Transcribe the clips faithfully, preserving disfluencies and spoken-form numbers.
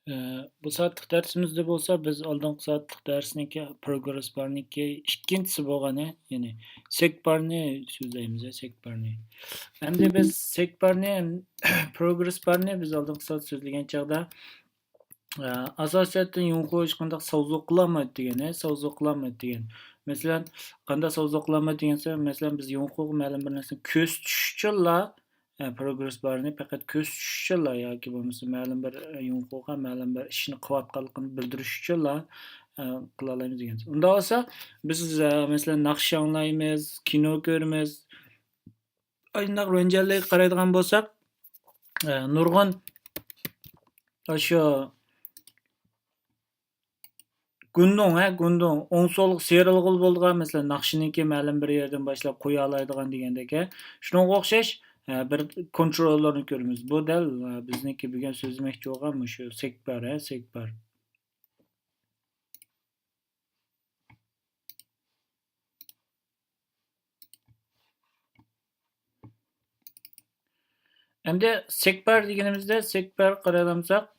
ئە، بۇ سائەتلىك دەرسىمىزدە بولسا بىز ئالدىنقى سائەتلىك دەرسنىڭكى، پروگرېس بارنىڭكى ئىككىنچىسى بولغان، يەنى سېك بارنى سۆزلەيمىز، سېك بارنى. ئەمدى بىز سېك بارنى، پروگرېس بارنى بىز ئالدىنقى سائەت سۆزلىگەن چاغدا، ئە، ئاساسىي جەھەتتىن يۇڭخۇ ھېچقانداق ساۋزۇ قىلالمايدۇ دېگەن، ھە، ساۋزۇ قىلالمايدۇ دېگەن. مەسىلەن، قانداق ساۋزۇ قىلالمايدۇ دېگەن، مەسىلەن، بىز يۇڭخۇغا مەلۇم بىر نەرسىنى كۆرسىتىش ئۈچۈنلا، ئە، پروگرېس بارنى پەقەت كۆرسىتىش ئۈچۈنلا ياكى بولمىسا مەلۇم بىر، ئە، يۇڭخۇغا مەلۇم بىر ئىشنى قىلىۋاتقانلىقىنى بىلدۈرۈش ئۈچۈنلا، ئە، قىلالايمىز دېگەن. ئۇنداق بولسا، بىز، ئە، مەسىلەن، ناخشا ئاڭلايمىز، كىنو كۆرىمىز، ئاينداق رۆنجەنلەرگە قارايدىغان بولساق، ئە، نۇرغۇن ئاشۇ گۇندۇڭ، ھە، گۇندۇڭ، ئوڭ سولغا سىيرىلغىلى بولىدىغان، مەسىلەن، ناخشىنىڭكى مەلۇم بىر يەردىن باشلاپ قويالايدىغان دېگەندەك، ھە. شۇنىڭغا ئوخشاش، ھە، بىر كونتروللېرنى كۆرىمىز. بۇ دەل، ھە، بىزنىڭكى بۈگۈن سۆزلىمەكچى بولغان مۇشۇ سېك بار، ھە، سېك بار. ئەمدى سېك بار دېگىنىمىزدە، سېك بار قارايالامساق،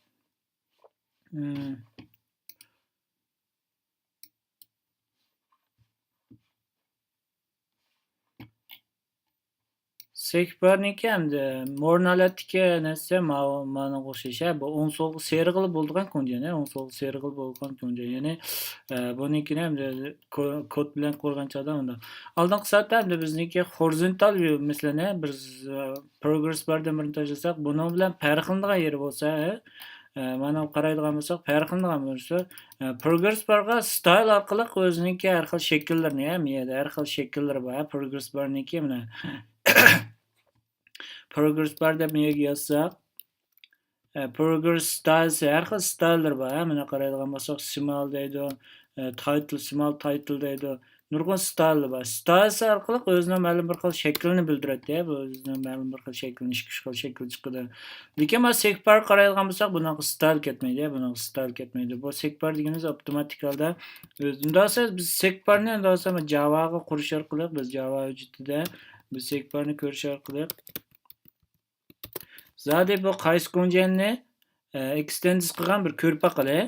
سېك بارنىڭكى ئەمدى مورنالەتتىكى نەرسە ماۋۇ، مانىڭغا ئوخشاش، ھە، بۇ ئوڭ سولغا سىيرىغىلى بولىدىغان كونجېن، ھە، ئوڭ سولغا سىيرىغىلى بولىدىغان كونجېن. يەنى، ئە، بۇنىڭكىنى ئەمدى كو-، كود بىلەن قۇرغان چاغدا ئۇنداق. ئالدىنقى سائەتتە ئەمدى بىزنىڭكى خورىزونتال ۋيۇ، مەسىلەن، ھە، بىز، ئە، پروگرېس باردىن بىرنى تاشلىساق، بۇنىڭ بىلەن پەرقلىنىدىغان يېرى بولسا، ھە، ئە، مانا قارايدىغان بولساق، پەرقلىنىدىغان بولسا، ئە، پروگرېس بارغا ستايل ئارقىلىق ئۆزىنىڭكى ھەر خىل شەكىللىرىنى، ھە، مىيەدە ھەر خىل شەكىللىرى بار، ھە، پروگرېس بارنىڭكى مانا. پروگرېس بار دەپ مىيەگە يازساق، ئە، پروگرېس ستايلسى، ھەر خىل ستايللىرى بار، ھە، مانا قارايدىغان بولساق، سىمال دەيدۇ، ئە، تايتىل، سىمال تايتىل دەيدۇ. نۇرغۇن ستايللار بار. ستايلسى ئارقىلىق ئۆزىنىڭ مەلۇم بىر خىل شەكلىنى بىلدۈرەتتى، ھە، بۇ ئۆزىنىڭ مەلۇم بىر خىل شەكلىنى، ئىككى، ئۈچ خىل شەكىل چىقىدۇ. لېكىن مانا سېك بار قارايدىغان بولساق، بۇنىڭغا ستايل كەتمەيدۇ، ھە، بۇنىڭغا ستايل كەتمەيدۇ. بۇ سېك بار دېگىنىمىز ئاپتوماتىك ھالدا ئۆزى. ئۇنداق بولسا بىز سېك بارنى، ئۇنداق بولسا جاۋاغا قۇرۇش ئارقىلىق، بىز جاۋا ھۆججىتىدە بىز سېك بارنى كۆرۈش ئارقىلىق، زادى بۇ قايسى كونجېننى، ئە، ئېكستېندس قىلغان بىر كۆرۈپ باقىلى.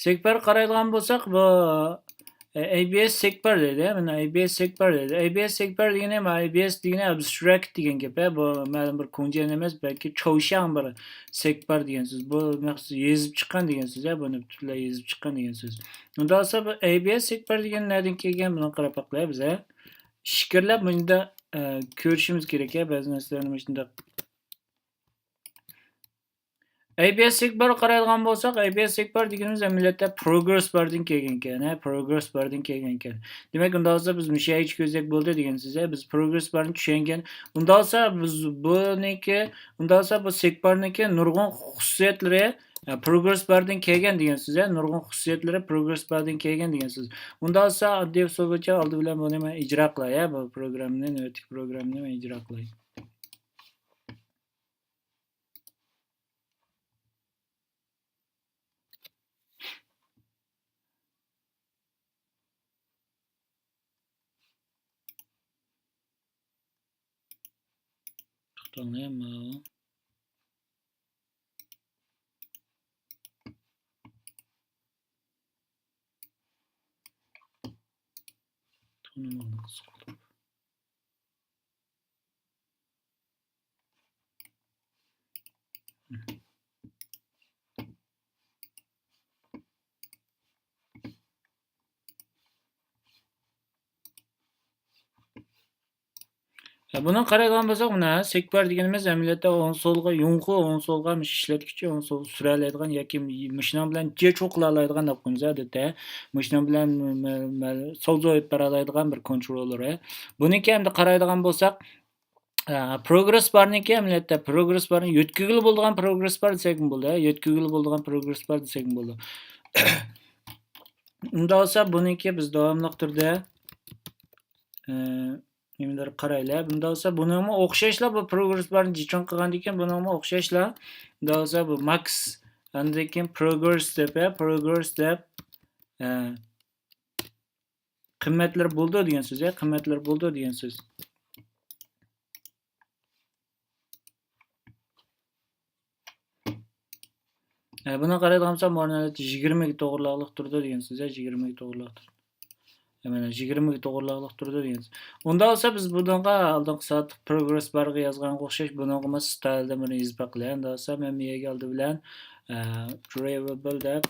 سېك بار قارايدىغان بولساق، بۇ، ئە، ئەي بى ئەس سېك بار دەيدۇ، مانا، ئەي بى ئەس سېك بار دەيدۇ. ئەي بى ئەس سېك بار دېگىنى، ئەي بى ئەس دېگىنى ئابستراكت دېگەن گەپ، ھە، بۇ مەلۇم بىر كونجېن ئەمەس، بەلكى چاۋشياڭ بىر سېك بار دېگەن سۆز. بۇ مەخسۇس يېزىپ چىققان دېگەن سۆز، ھە، بۇنى پۈتۈنلەي يېزىپ چىققان دېگەن سۆز. ئۇنداق بولسا، بۇ ئەي بى ئەس سېك بار دېگەن نەدىن كەلگەن، بۇنى قاراپ باقايلى بىز، ھە. ئىچكىرىلەپ مۇنداق، ئە، كۆرۈشىمىز كېرەك، ھە، بەزى نەرسىلەرنى مۇشۇنداق. ئەي بى ئەس سېك بار قارايدىغان بولساق، ئەي بى ئەس سېك بار دېگىنىمىز ئەمەلىيەتتە پروگرېس باردىن كەلگەنكەن، ھە، پروگرېس باردىن كەلگەنكەن. دېمەك، ئۇنداق بولسا بىز مۇشۇ يەرگىچە كۆرسەك بولدى دېگەن سۆز، ھە، بىز پروگرېس بارنى چۈشەنگەن. ئۇنداق بولسا بىز بۇنىڭكى، ئۇنداق بولسا بۇ سېك بارنىڭكى نۇرغۇن خۇسۇسىيەتلىرى، ھە، پروگرېس باردىن كەلگەن دېگەن سۆز، ھە، نۇرغۇن خۇسۇسىيەتلىرى پروگرېس باردىن كەلگەن دېگەن سۆز. ئۇنداق بولسا ئاددىي ئۇسۇل بويىچە ئالدى بىلەن بۇنى مەن ئىجرا قىلاي، ھە، بۇ پروگراممىنى، نۆۋەتتىكى پروگراممىنى مەن ئىجرا قىلاي. توختاڭلار، ماۋۇ. تونۇماڭلار قىزىق بولۇپ. بۇنى قارايدىغان بولساق، مانا سېكبار دېگىنىمىز ئەمەلىيەتتە ئوڭ سولغا، يۇڭخۇ ئوڭ سولغا، مۇشۇ ئىشلەتكۈچى ئوڭ سولغا سۈرەلەيدىغان ياكى مۇشۇنىڭ بىلەن جېچۇ قىلالايدىغان دەپ قويىمىز ئادەتتە. مۇشۇنىڭ بىلەن مە-، مە-، سوزۇپ بېرەلەيدىغان بىر كونتروللېرى. بۇنىڭكى ئەمدى قارايدىغان بولساق، ئە، پروگرېس بارنىڭكى ئەمەلىيەتتە، پروگرېس بارنى يۆتكىگىلى بولىدىغان پروگرېس بار دېسەكمۇ بولىدۇ، يۆتكىگىلى بولىدىغان پروگرېس بار دېسەكمۇ بولىدۇ. ئۇنداق بولسا بۇنىڭكى بىز داۋاملىق تۈردە، ئە، نېمىلەر قارايلى. بۇنداق بولسا بۇنىڭمۇ ئوخشاشلا بۇ پروگرېس بارنى جېچۇڭ قىلغاندىن كېيىن بۇنىڭمۇ ئوخشاشلا. بۇنداق بولسا بۇ ماكس، ئاندىن كېيىن پروگرېس دەپ، پروگرېس دەپ، ئە، قىممەتلىرى بولىدۇ دېگەن سۆز، يا، قىممەتلىرى بولىدۇ دېگەن سۆز. ئە، بۇنى قارايدىغان بولساق، مۇئەننەس يىگىرمىگە توغرىلىقلىق تۇرىدۇ دېگەن سۆز، يىگىرمىگە توغرىلىق تۇرىدۇ. ئە، مانا يىگىرمىگە توغرىلىقلىق تۇرىدۇ دېگەن سۆز. ئۇنداق بولسا، بىز بۇنىڭغا ئالدىنقى سائەتلىك پروگرېس بارغا يازغانغا ئوخشاش، بۇنىڭغىمۇ ستايلدىن بىرنى يېزىپ باقىلى. ئۇنداق بولسا، مەن بۇ يەرگە ئالدى بىلەن، ئە، درايۋابىل دەپ،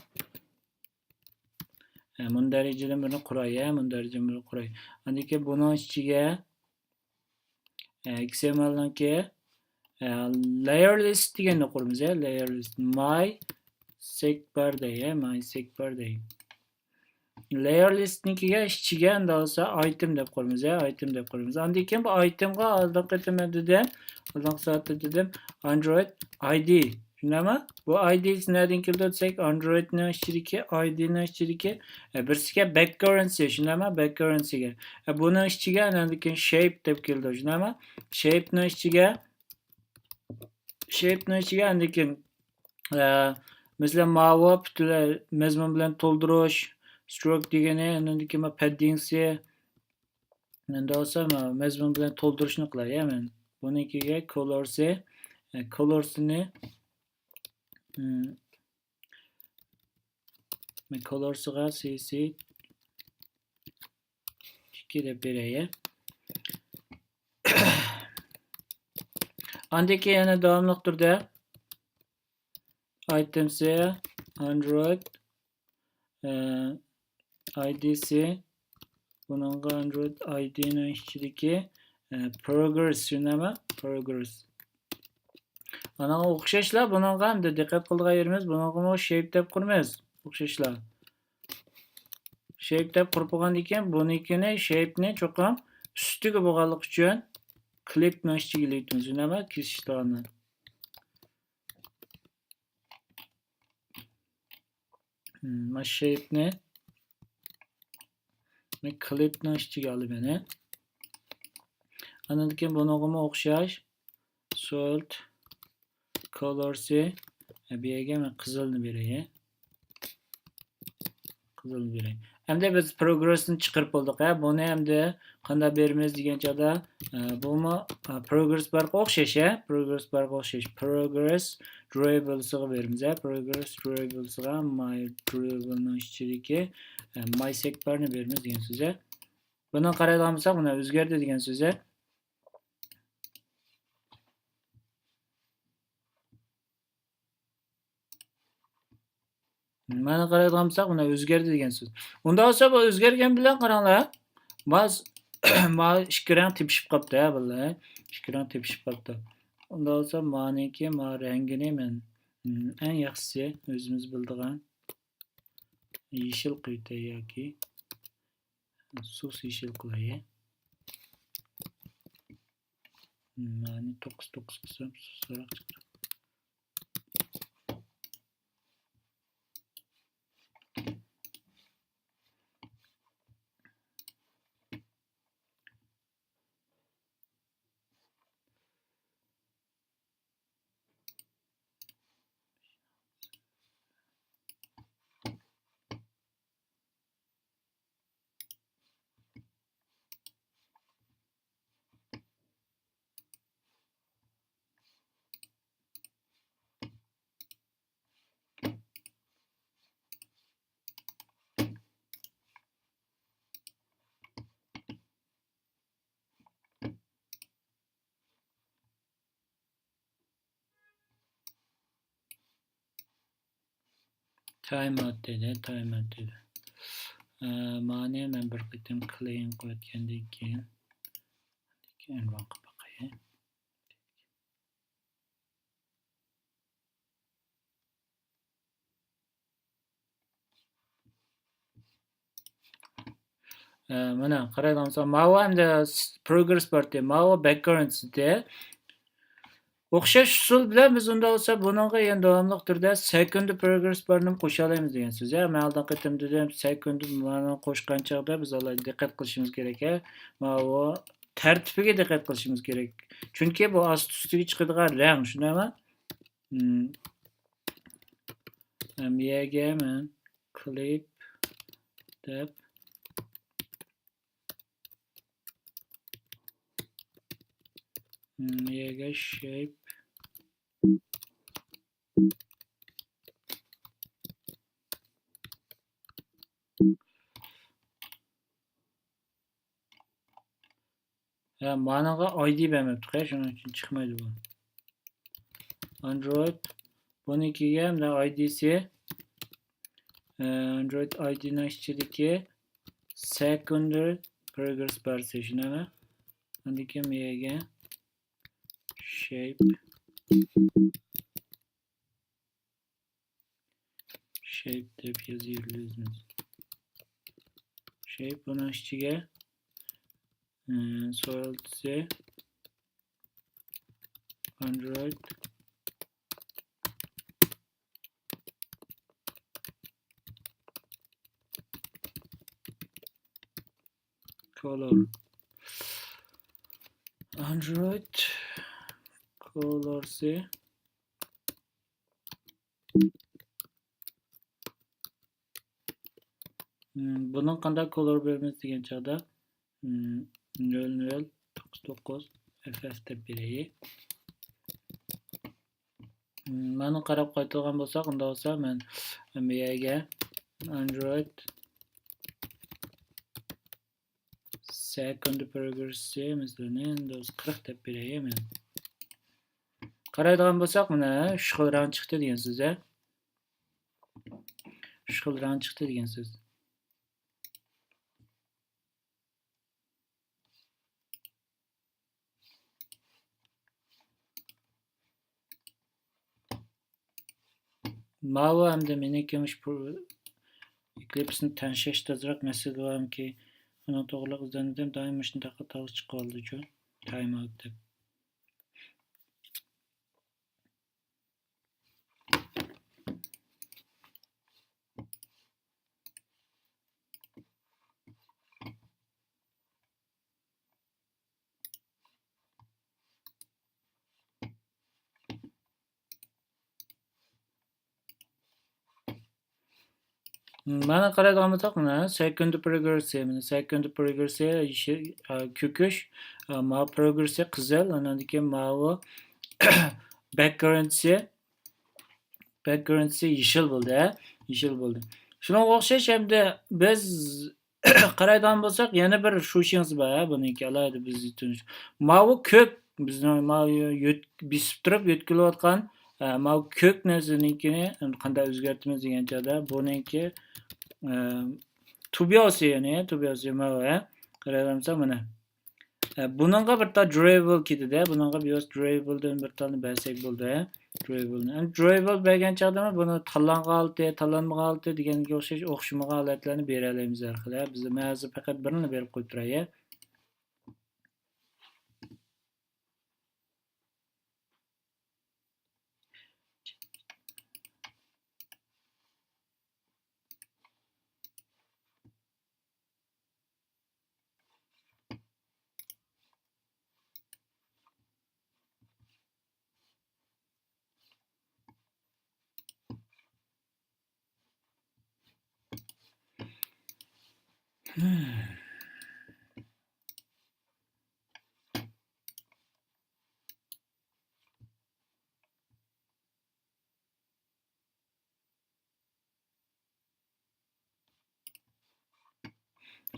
ئە، مۇندەرىجىدىن بىرنى قۇراي، ھە، مۇندەرىجىدىن بىرنى قۇراي. ئاندىن كېيىن بۇنىڭ ئىچىگە، ئە، ئېكس ئېم ئېلنىڭكى، ئە، لايېر لىست دېگەننى قۇرىمىز، ھە، لايېر لىست. ماي سېك بار دەي، ھە، ماي سېك بار دەي. لايېر لىستنىڭكىگە ئىچىگە ئەمدى بولسا ئايتېم دەپ قۇرىمىز، ھە، ئايتېم دەپ قۇرىمىز. ئاندىن كېيىن بۇ ئايتېمغا ئالدىنقى قېتىم مەن دېدىم، ئالدىنقى سائەتتە دېدىم، ئاندرويد ئايدى. شۇنداقمۇ؟ بۇ ئايدى نەدىن كېلىدۇ دېسەك، ئاندرويدنىڭ ئىچىدىكى، ئايدىنىڭ ئىچىدىكى، ئە، بىرسىگە بەك كاررېنسى، شۇنداقمۇ؟ بەك كاررېنسىگە. ئە، بۇنىڭ ئىچىگە ئاندىن كېيىن شەيپ دەپ كېلىدۇ، شۇنداقمۇ؟ شەيپنىڭ ئىچىگە، شەيپنىڭ ئىچىگە ئاندىن كېيىن، ئە، مەسىلەن، ماۋۇ پۈتۈنلەي مەزمۇن بىلەن تولدۇرۇش، ستروك دېگىنى، ئاندىن كېيىن پەددىڭسى، ئەمدى بولسا مەزمۇن بىلەن تولدۇرۇشنى قىلاي، ھە، مەن. بۇنىڭكىگە كولورسى، ئە، كولورسىنى، ئىم، مەن كولورسىغا سى سى ئىككى دەپ بېرەي. ئاندىن كېيىن يەنە داۋاملىق تۈردە ئايتېمسى، ئاندرويد، ئە، ئايدىسى، بۇنىڭغا ئاندرويد ئايدىنىڭ ئىچىدىكى، ئە، پروگرېس، شۇنداقمۇ؟ پروگرېس. ئانىڭغا ئوخشاشلا بۇنىڭغا ئەمدى دىققەت قىلىدىغان يېرىمىز، بۇنىڭغىمۇ شەيپ دەپ قۇرىمىز. ئوخشاشلا. شەيپ دەپ قۇرۇپ بولغاندىن كېيىن، بۇنىڭكىنى، شەيپنى چوقۇم ئۈستىگە بولغانلىقى ئۈچۈن كلىپنىڭ ئىچىگە ئېلىۋېتىمىز. شۇنداقمۇ؟ كېسىشتىغاننى. مانا شەيپنى كلىپنىڭ ئىچىگە ئالىمەن. ئاندىن كېيىن بۇنىڭغىمۇ ئوخشاش سولىد كولورسى، بۇ يەرگە مەن قىزىلنى بېرەي. قىزىلنى بېرەي. ئەمدى بىز پروگرېسنى چىقىرىپ بولدۇق، ھە. بۇنى ئەمدى قانداق بېرىمىز دېگەن چاغدا، ئە، بۇمۇ، ئە، پروگرېس بارغا ئوخشاش، ھە. پروگرېس بارغا ئوخشاش. پروگرېس درايۋابىلسىغا بېرىمىز، ھە. پروگرېس درايۋابىلسىغا ماي درايۋابىلنىڭ ئىچىدىكى، ئە، ماي سېك بارنى بېرىمىز دېگەن سۆز، ھە. بۇنى قارايدىغان بولساق، مانا ئۆزگەردى دېگەن سۆز، ھە. مانا قارايدىغان بولساق، مانا ئۆزگەردى دېگەن سۆز. ئۇنداق بولسا، بۇ ئۆزگەرگەن بىلەن قاراڭلار. ما، ما ئىككى رەڭ تېپىشىپ قاپتۇ، ھە، بالىلار. ئىككى رەڭ تېپىشىپ قاپتۇ. ئۇنداق بولسا، مانىڭكى، ما رەڭگىنى مەن، ئىم، ئەڭ ياخشىسى ئۆزىمىز بىلىدىغان يېشىل قىلىۋېتەي ياكى سۇس يېشىل قىلاي. مانى توققۇز توققۇز قىلسام سۇسراق چىقىدۇ. تايم ئاوت دېدى، تايم ئاوت دېدى. ئە، مانى مەن بىر قېتىم كلىن قىلىۋەتكەندىن كېيىن، كېيىن ران قىلىپ باقاي. ئە، مانا، قارايدىغان بولساق، ماۋۇ ئەمدى پروگرېس بارتى، ماۋۇ بەكگراۋند سىتى. ئوخشاش ئۇسۇل بىلەن بىز ئۇنداق بولسا بۇنىڭغا يەنە داۋاملىق تۈردە سېكۇندى پروگرېس بارنى قوشالايمىز دېگەن سۆز. ھە، مەن ئالدىنقى قېتىم دېدىم، سېكۇندى مانى قوشقان چاغدا بىز ئالاھىدە دىققەت قىلىشىمىز كېرەك. ھە، ماۋۇ تەرتىپىگە دىققەت قىلىشىمىز كېرەك. چۈنكى بۇ ئاستى ئۈستىگە چىقىدىغان رەڭ، شۇنداقمۇ؟ مم. ئەم، يەگە مەن كلىپ دەپ، مم، يەگە شەيپ. ھە، مانىڭغا ئايدى بەرمەپتۇق، ھە، شۇنىڭ ئۈچۈن چىقمايدۇ بۇ. ئاندرويد بۇنىڭكىگە مۇنداق ئايدىسى، ئە، ئاندرويد ئايدىنىڭ ئىچىدىكى سېكۇندىرى پروگرېس بارسى، شۇنداقمۇ؟ ئاندىن كېيىن بۇ يەرگە شەيپ، شەيپ دەپ يازىۋېرىمىز. شەيپ بۇنىڭ ئىچىگە، ئە، سورالتىسى ئاندرويد كولور. ئاندرويد كولورسى. مم، بۇنىڭ قانداق كولور بېرىمىز دېگەن چاغدا، مم، نۆل نۆل توققۇز توققۇز ئېف ئېف دەپ بېرەي. مم، مانا قاراپ قايتىدىغان بولساق، ئۇنداق بولسا مەن بۇ يەرگە ئاندرويد سېكۇندىرى پروگرېسسى، مەسىلەن، ئەندى قىرىق دەپ بېرەي مەن. قارايدىغان بولساق، مانا، ئۈچ خىل رەڭ چىقتى دېگەن سۆز، ھە؟ ئۈچ خىل رەڭ چىقتى دېگەن سۆز. ماۋۇ ھەمدە مېنىڭكى مۇشۇ ئېكلىپسنى تەڭشەشتە ئازراق مەسىلە بارمىكى؟ ئۇنىڭ توغرىلىق ئىزدەندىم، دائىم مۇشۇنداق خاتالىق چىقىۋالىدۇچۇ. تايم ئاۋت دەپ. مانا قارايدىغان بولساق، مانا سېكۇندىرى پروگرېسسى، مانا سېكۇندىرى پروگرېسسى يېشىل، ئا، كۆكۈش، ئا، ماۋۇ پروگرېسسى قىزىل، ئاناندىن كېيىن ماۋۇ باكگراۋندسى، باكگراۋندسى يېشىل بولدى، ھە؟ يېشىل بولدى. شۇنىڭغا ئوخشاش ئەمدى بىز قارايدىغان بولساق، يەنە بىر شۇشىڭىز بار، ھە، بۇنىڭكى ئالاھىدە بىز تونۇش. ماۋۇ كۆك، بىزنىڭ ماۋۇ يۆت-، بېسىپ تۇرۇپ يۆتكىلىۋاتقان، ئە، ماۋۇ كۆك نەرسىنىڭكىنى قانداق ئۆزگەرتىمىز دېگەن چاغدا، بۇنىڭكى، ئە، تۇبياسى، يەنى تۇبياسى ماۋۇ، ھە، قارايدىغان بولساق مانا. ئە، بۇنىڭغا بىر تال درايۋېبىل كېتىدۇ، بۇنىڭغا بىۋاسىتە درايۋېبىلدىن بىر تالنى بەرسەك بولىدۇ، ھە. درايۋېبىلنى. ئەمدى درايۋېبىل بەرگەن چاغدىمۇ بۇنى تاللانغان ھالىتى، تاللانمىغان ھالىتى دېگەنگە ئوخشاش ئوخشىمىغان ھالەتلەرنى بېرەلەيمىز ھەر خىل. بىز، مەن ھازىر پەقەت بىرىنى بېرىپ قويۇپ تۇراي.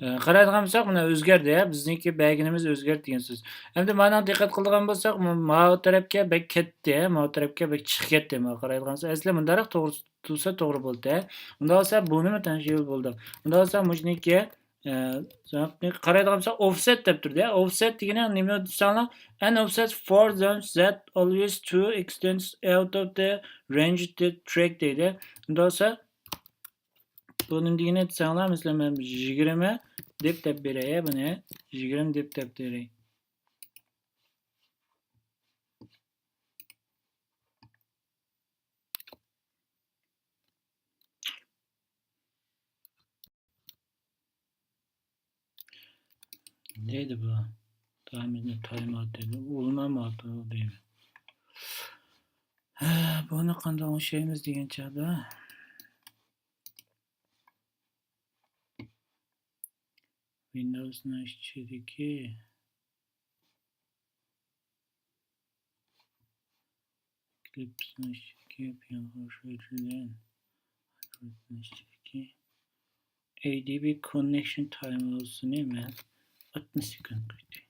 ئە، قارايدىغان بولساق، مانا ئۆزگەردى، ھە، بىزنىڭكى بەرگىنىمىز ئۆزگەردى دېگەن سۆز. ئەمدى مانا دىققەت قىلىدىغان بولساق، ما-، ماۋۇ تەرەپكە بەك كەتتى، ھە، ماۋۇ تەرەپكە بەك چىقىپ كەتتى. مانا قارايدىغان بولسا، ئەسلى مۇنداقراق توغرا تۇرسا توغرا بولدى، ھە. ئۇنداق بولسا بۇنىمۇ تەڭشىگىلى بولىدۇ. ئۇنداق بولسا مۇشۇنىڭكى، ئە، قارايدىغان بولسا ئوفسېت دەپ تۇردى، ھە. ئوفسېت دېگىنى نېمە دېسەڭلار، an offset four zones that always two extends out of the range of the track دەيدۇ. ئۇنداق بولسا بۇ نېمە دېگىنى دېسەڭلار، مەسىلەن، مەن يىگىرمە دەپ دەپ بېرەي، بۇنى يىگىرمە دەپ دەپ بېرەي. نېمە دەيدۇ بۇ؟ تايم ئاۋت دەيدۇ. ئۇلىنالمايدۇ دەيمەن. ھە، بۇنى قانداق ئوڭشايمىز دېگەن چاغدا، ۋىندوۋسنىڭ ئىچىدىكى ئېكلىپسنىڭ ئىچىدىكى پىيانغا ئوخشايدىغان ئادبى كوننېكشن تايم بولسىنى مەن ئاتمىش سېكۇنت قويدۇم.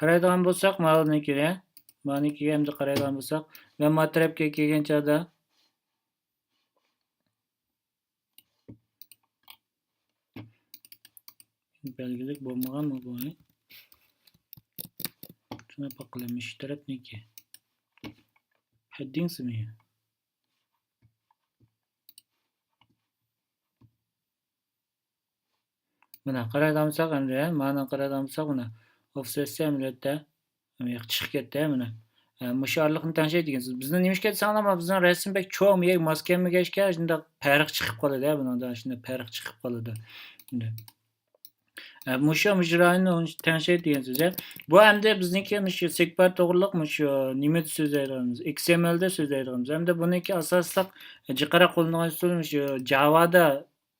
قارايدىغان بولساق، مانىڭكىگە، مانىڭكىگە ئەمدى قارايدىغان بولساق، مەن ما تەرەپكە كەلگەن چاغدا، بەلگىلىك بولمىغانمۇ بۇ؟ شۇنى باققىلى، مۇشۇ تەرەپنىكى. ھەددىڭسىمۇ؟ مانا قارايدىغان بولساق، ئەمدى مانا قارايدىغان بولساق، مانا ئوفسېتسى ئەمەلىيەتتە چىقىپ كەتتى، مانا. ئە، مۇشۇ ئارىلىقنى تەڭشەيدۇ دېگەنسىز. بىزنىڭ نېمىشقا دېسەڭلار، بىزنىڭ رەسىم بەك چوڭ، يەك ماس كەلمىگەچكە، شۇنداق پەرق چىقىپ قالىدۇ، بۇنىڭدا شۇنداق پەرق چىقىپ قالىدۇ. ئە، مۇشۇ، مۇشۇ رايوننى تەڭشەيدۇ دېگەن سۆز. بۇ ئەمدى بىزنىڭكى مۇشۇ سېكبار توغرىلىق مۇشۇ نېمىدە سۆزلەيدىغىنىمىز، ئېكسىئېمئېلدا سۆزلەيدىغىنىمىز. ئەمدى بۇنىڭكى ئاساسلىق جىقراق قوللىنىدىغان ئۇسۇل مۇشۇ جاۋادا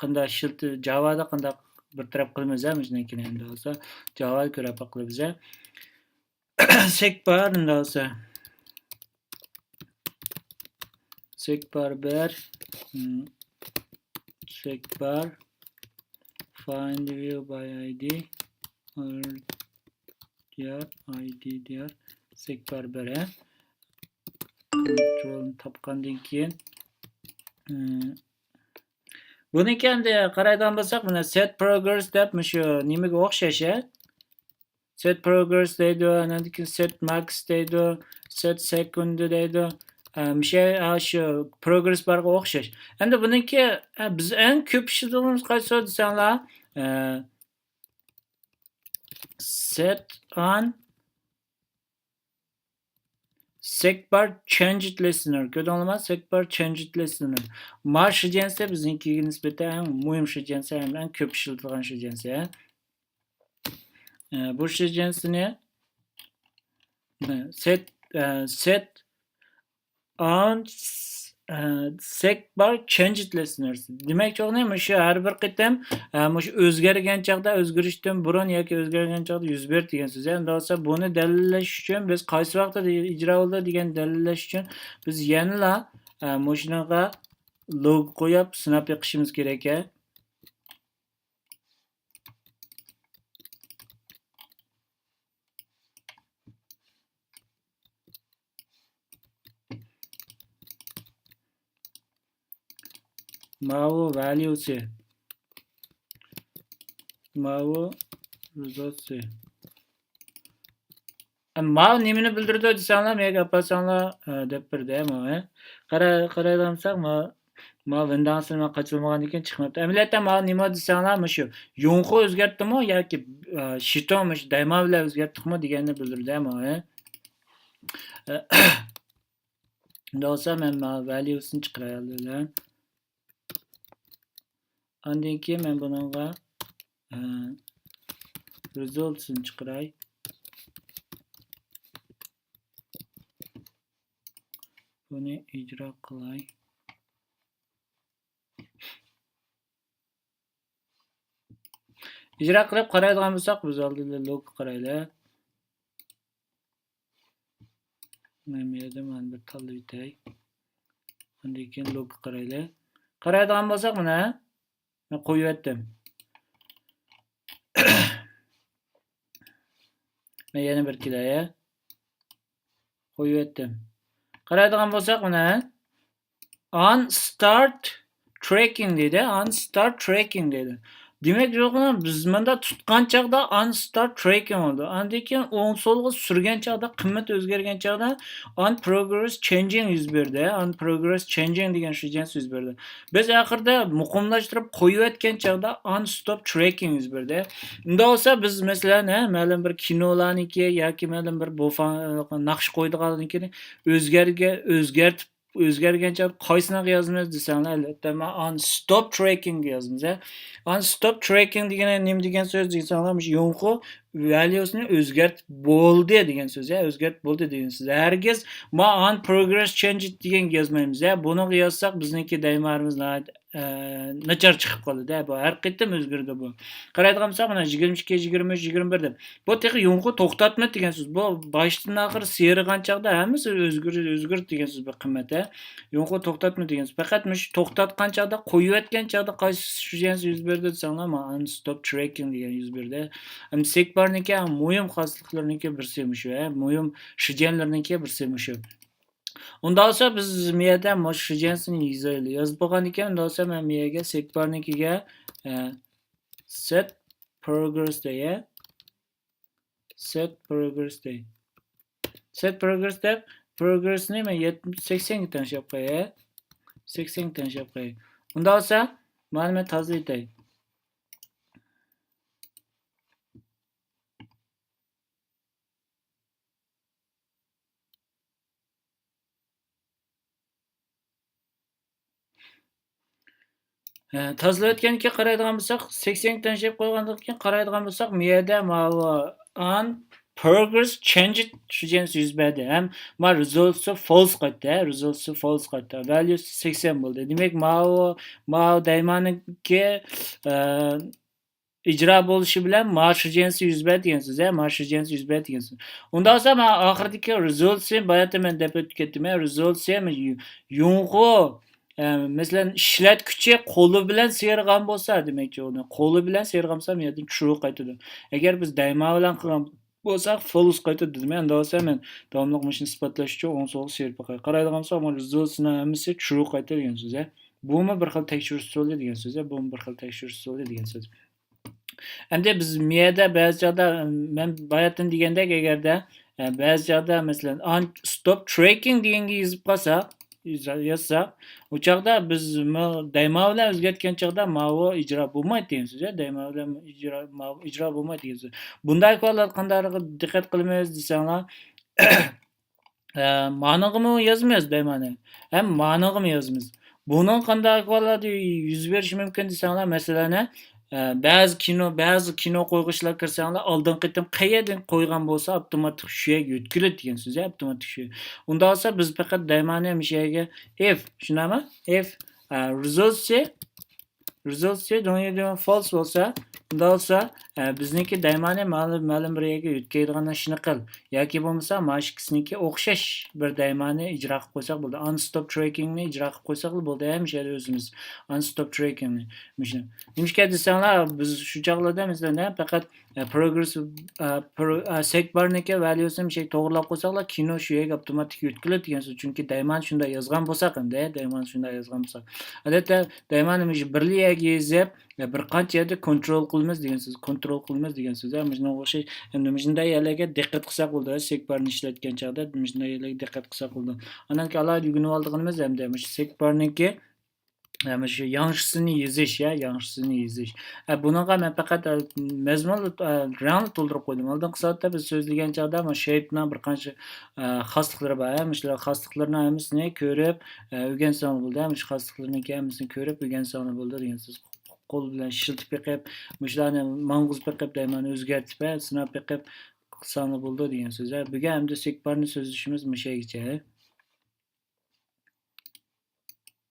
قانداق ئىشلىتىپ، جاۋادا قانداق بىر تەرەپ قىلىمىز، مۇشۇنىڭكىنى ئەمدى بولسا جاۋادا كۆرۈپ باقىمىز. سېكبار، ئەمدى بولسا سېكبار بىر، م، سېكبار find view by I D، ئار دىيار، I D دىيار، سېكبار بىر، ھە. كونترولنى تاپقاندىن كېيىن، م، بۇنىڭكى ئەمدى قارايدىغان بولساق، مانا set progress دەپ مۇشۇ نېمىگە ئوخشاش، ھە. Set progress دەيدۇ، ئاندىن كېيىن set max دەيدۇ، set second دەيدۇ. ئە، مۇشۇ، ئا، شۇ progress بارغا ئوخشاش. ئەمدى بۇنىڭكى، ئە، بىز ئەڭ كۆپ ئىشلىتىدىغىنىمىز قايسى دېسەڭلار، ئە، set on Seek bar changed listener. كۆردۈڭلارمۇ؟ Seek bar changed listener. ما شىجيەنسى بىزنىڭكىگە نىسبەتەن ئەڭ مۇھىم شىجيەنسى ھەم ئەڭ كۆپ ئىشلىتىلغان شىجيەنسى. ئە، بۇ شىجيەنسىنى، ئە، set، ئە، set on، ئە، seek bar changed listeners. دېمەكچى بولغىنى مۇشۇ ھەر بىر قېتىم، ئە، مۇشۇ ئۆزگەرگەن چاغدا، ئۆزگىرىشتىن بۇرۇن ياكى ئۆزگەرگەن چاغدا يۈز بېرىدۇ دېگەن سۆز. ئەمدى بولسا بۇنى دەلىللەش ئۈچۈن بىز قايسى ۋاقىتتا ئىجرا بولىدۇ دېگەن دەلىللەش ئۈچۈن بىز يەنىلا، ئە، مۇشۇنىڭغا لوگ قويۇپ سىناپ بېقىشىمىز كېرەك. ماۋۇ ۋەليۇسى. ماۋۇ رىزالتسى. ئە، ماۋۇ نېمىنى بىلدۈرىدۇ دېسەڭلار، مەيەگە ئاپارساڭلار، ئە، دەپ بېرىدۇ، ھە، ماۋۇ، ھە. قارا-، قارايدىغان بولساق، ماۋۇ، ماۋۇ ۋىنداۋسنى مەن قاچىلىمىغاندىن كېيىن چىقماپتۇ. ئەمەلىيەتتە ماۋۇ نېمە دېسەڭلار، مۇشۇ يۇڭخۇ ئۆزگەرتتىمۇ ياكى، ئە، شىتوڭ مۇشۇ دەيما بىلەن ئۆزگەرتتۇقمۇ دېگەننى بىلدۈرىدۇ، ھە، ماۋۇ، ھە. ئە، ئەمدى بولسا مەن ماۋۇ ۋەليۇسىنى چىقىرايلى. ئاندىن كېيىن مەن بۇنىڭغا، ئە، رىزالتسنى چىقىراي. بۇنى ئىجرا قىلاي. ئىجرا قىلىپ قارايدىغان بولساق، بىز ئالدىدا لوگقا قارايلى. مەن بۇ يەردە مانا بىر تاللاپ ئۆتەي. ئاندىن كېيىن لوگقا قارايلى. قارايدىغان بولساق، مانا، مەن قويۇۋەتتىم. مەن يەنە بىر كېلەي. قويۇۋەتتىم. قارايدىغان بولساق، مانا، on start tracking دېدى، on start tracking دېدى. دېمەك، يوقىنى بىز مۇندا تۇتقان چاغدا on start tracking بولىدۇ. ئاندىن كېيىن ئوڭ سولغا سۈرگەن چاغدا، قىممەت ئۆزگەرگەن چاغدا on progress changing يۈز بېرىدۇ. On progress changing دېگەن شىجيەنسى يۈز بېرىدۇ. بىز ئاخىرىدا مۇقىملاشتۇرۇپ قويۇۋەتكەن چاغدا on stop tracking يۈز بېرىدۇ. ئۇنداق بولسا بىز، مەسىلەن، ھە، مەلۇم بىر كىنولارنىڭكى ياكى مەلۇم بىر بۇفا-، ناخشا قويىدىغاننىڭكىنى ئۆزگەرگە-، ئۆزگەرتىپ ئۆزگەرگەن چاغدا قايسىنىڭغا يازىمىز دېسەڭلار، ئەلۋەتتە، مەن on stop tracking يازىمىز، ھە. On stop tracking دېگىنى نېمە دېگەن سۆز دېسەڭلار، مۇشۇ يۇڭخۇ ۋەليۇسىنى ئۆزگەرتىپ بولدى دېگەن سۆز، ھە، ئۆزگەرتىپ بولدى دېگەن سۆز. ھەرگىز ما on progress changed دېگەنگە يازمايمىز، ھە. بۇنىڭغا يازساق، بىزنىڭكى دەيمارىمىز ناھايىتى ئە، ناچار چىقىپ قالىدۇ. بۇ ھەر قېتىم ئۆزگىرىدۇ بۇ. قارايدىغان بولساق، مانا، يىگىرمە ئىككى، يىگىرمە ئۈچ، يىگىرمە بىر دەپ. بۇ تېخى يۇڭخۇ توختاتما دېگەن سۆز. بۇ باشتىن ئاخىر سىيرىغان چاغدا ھەممىسى ئۆزگىرىدۇ، ئۆزگىرىدۇ دېگەن سۆز بۇ قىممەت، ھە. يۇڭخۇ توختاتما دېگەن سۆز. پەقەت مۇشۇ توختاتقان چاغدا، قويۇۋەتكەن چاغدا قايسى شۇجيەنسى يۈز بېرىدۇ دېسەڭلار، مانا، unstop tracking دېگەن يۈز بېرىدۇ. ئەمدى سېكبارنىڭكى مۇھىم خاسلىقلىرىنىڭكى بىرسى مۇشۇ، ھە. مۇھىم شۇجيەنلىرىنىڭكى بىرسى مۇشۇ. ئۇنداق بولسا بىز مۇ يەردە مۇشۇ شۇجيەنسىنى يېزىۋايلى. يازىپ بولغاندىن كېيىن، ئۇنداق بولسا مەن مۇ يەرگە سېكبارنىڭكىگە، ئە، set progress دەي، ھە. Set progress دەي. Set progress دەپ، progress نى مەن يەتمىش، سەكسەنگە تەڭشەپ قوياي، ھە. سەكسەنگە تەڭشەپ قوياي. ئۇنداق بولسا، مانا مەن تازىلىتاي. ھە، تازىلاۋەتكەندىن كېيىن قارايدىغان بولساق، سەكسەنگە تەڭشەپ قويغاندىن كېيىن قارايدىغان بولساق، مۇ يەردە ماۋۇ on progress change شۇجيەنسى يۈز بەردى. ھەم ما results false قايتتى، ھە، results false قايتتى. Values سەكسەن بولدى. دېمەك، ماۋۇ، ماۋۇ دەيماننىڭكى، ئە، ئىجرا بولۇشى بىلەن ما شۇجيەنسى يۈز بەردى دېگەن سۆز، ھە، ما شۇجيەنسى يۈز بەردى دېگەن سۆز. ئۇنداق بولسا، ما ئاخىرىدىكى results نى باياتىن مەن دەپ ئۆتۈپ كەتتىم، ھە، results نى يۇ-، يۇڭخۇ، ئە، مەسىلەن، ئىشلەتكۈچى قولى بىلەن سىيرىغان بولسا، دېمەكچى، ئۇنى قولى بىلەن سىيرىغان بولسا، مۇ يەردىن true قايتىدۇ. ئەگەر بىز دەيما بىلەن قىلغان بولساق، false قايتىدۇ دېدىم. ئەمدى بولسا مەن داۋاملىق مۇشۇنى ئىسپاتلاش ئۈچۈن ئوڭ سولغا سىيرىپ باقاي. قارايدىغان بولسا، ئۇنىڭ results نىڭ ھەممىسى true قايتىدۇ دېگەن سۆز، ھە. بۇمۇ بىر خىل تەكشۈرۈش ئۇسۇلى دېگەن سۆز، ھە. بۇمۇ بىر خىل تەكشۈرۈش ئۇسۇلى دېگەن سۆز. ئەمدى بىز مۇ يەردە بەزى چاغدا، مەن باياتىن دېگەندەك، ئەگەردە، ئە، بەزى چاغدا، مەسىلەن، unstop tracking دېگەنگە يېزىپ قالساق، يازساق، ئۇ چاغدا بىز ما-، دەيما بىلەن ئۆزگەرتكەن چاغدا ماۋۇ ئىجرا بولمايدۇ دېگەن سۆز، ھە، دەيما بىلەن ئىجرا، ماۋۇ ئىجرا بولمايدۇ دېگەن سۆز. بۇنداق ئەھۋاللاردا قانداق دىققەت قىلىمىز دېسەڭلار، ئە، مانىغىمۇ يازىمىز دەيماننى، ھەم مانىغىمۇ يازىمىز. بۇنىڭ قانداق ئەھۋاللاردا يۈز بېرىشى مۇمكىن دېسەڭلار، مەسىلەن، ئە، بەزى كىنو، بەزى كىنو قويغۇچىلار كىرسەڭلار، ئالدىنقى قېتىم قەيەردىن قويغان بولسا، ئاپتوماتىك شۇ يەرگە يۆتكىلىدۇ دېگەن سۆز، ئاپتوماتىك شۇ. ئۇنداق بولسا، بىز پەقەت دەيماننى مۇشۇ يەرگە if، شۇنداقمۇ؟ If، ئە، results، results دۆڭيۈدۆڭ false بولسا، ئۇنداق بولسا، ئە، بىزنىڭكى دەيماننى مەلۇم، مەلۇم بىر يەرگە يۆتكەيدىغان ئىشنى قىل. ياكى بولمىسا، مانا شۇ ئىككىسىنىڭكى ئوخشاش بىر دەيماننى ئىجرا قىلىپ قويساق بولدى. Unstop tracking نى ئىجرا قىلىپ قويساقلا بولدى، ھەممە يەردە ئۆزىمىز. Unstop tracking نى. مۇشۇ. نېمىشقا دېسەڭلار، بىز شۇ چاغلاردا، مەسىلەن، ھە، پەقەت، ئە، progress، ئە، pro-، ئە، سەكبارنىڭكى values نى مۇشۇ توغرىلاپ قويساقلا، كىنو شۇ يەرگە ئاپتوماتىك يۆتكىلىدۇ دېگەن سۆز. چۈنكى دەيمان شۇنداق يازغان بولساق ئەمدى، دەيمان شۇنداق يازغان بولساق. ئادەتتە دەيماننى مۇشۇ بىرلا يەرگە يېزىپ، يا بىر قانچە يەردە كونترول قىلىمىز دېگەن سۆز، كونترول قىلىمىز دېگەن سۆز. ھە، مۇشۇنىڭغا ئوخشاش، ئەمدى مۇشۇنداق يەرلەرگە دىققەت قىلساق بولىدۇ. سېكبارنى ئىشلەتكەن چاغدا مۇشۇنداق يەرلەرگە دىققەت قىلساق بولىدۇ. ئاندىن كېيىن ئالاھىدە ئۆگىنىۋالىدىغىنىمىز ئەمدى مۇشۇ سېكبارنىڭكى، ھە، مۇشۇ ياڭشىسىنى يېزىش، يا، ياڭشىسىنى يېزىش. ھە، بۇنىڭغا مەن پەقەت، ھە، مەزمۇنلا، ھە، رەڭلا تولدۇرۇپ قويدۇم. ئالدىنقى سائەتتە بىز سۆزلىگەن چاغدا مۇشۇ شېيپنىڭ بىر قانچە، ھە، خاسلىقلىرى بار. ھە، مۇشۇلار خاسلىقلىرىنىڭ ھەممىسىنى كۆرۈپ، ھە، ئۆگەنسەڭلار بولدى. ھە، مۇشۇ خاسلىقلىرىنىڭكى ھەممىسىنى كۆرۈپ ئۆگەنسەڭلار بولدى دېگەن سۆز. قول بىلەن ئىشلىتىپ بېقىپ، مۇشۇلارنى ماڭغۇزۇپ بېقىپ، دەيمەن ئۆزگەرتىپ، ھە، سىناپ بېقىپ قىلساڭلار بولىدۇ دېگەن سۆز. ھە، بۈگۈن ئەمدى سېكبارنى سۆزلىشىمىز مۇشۇ يەرگىچە.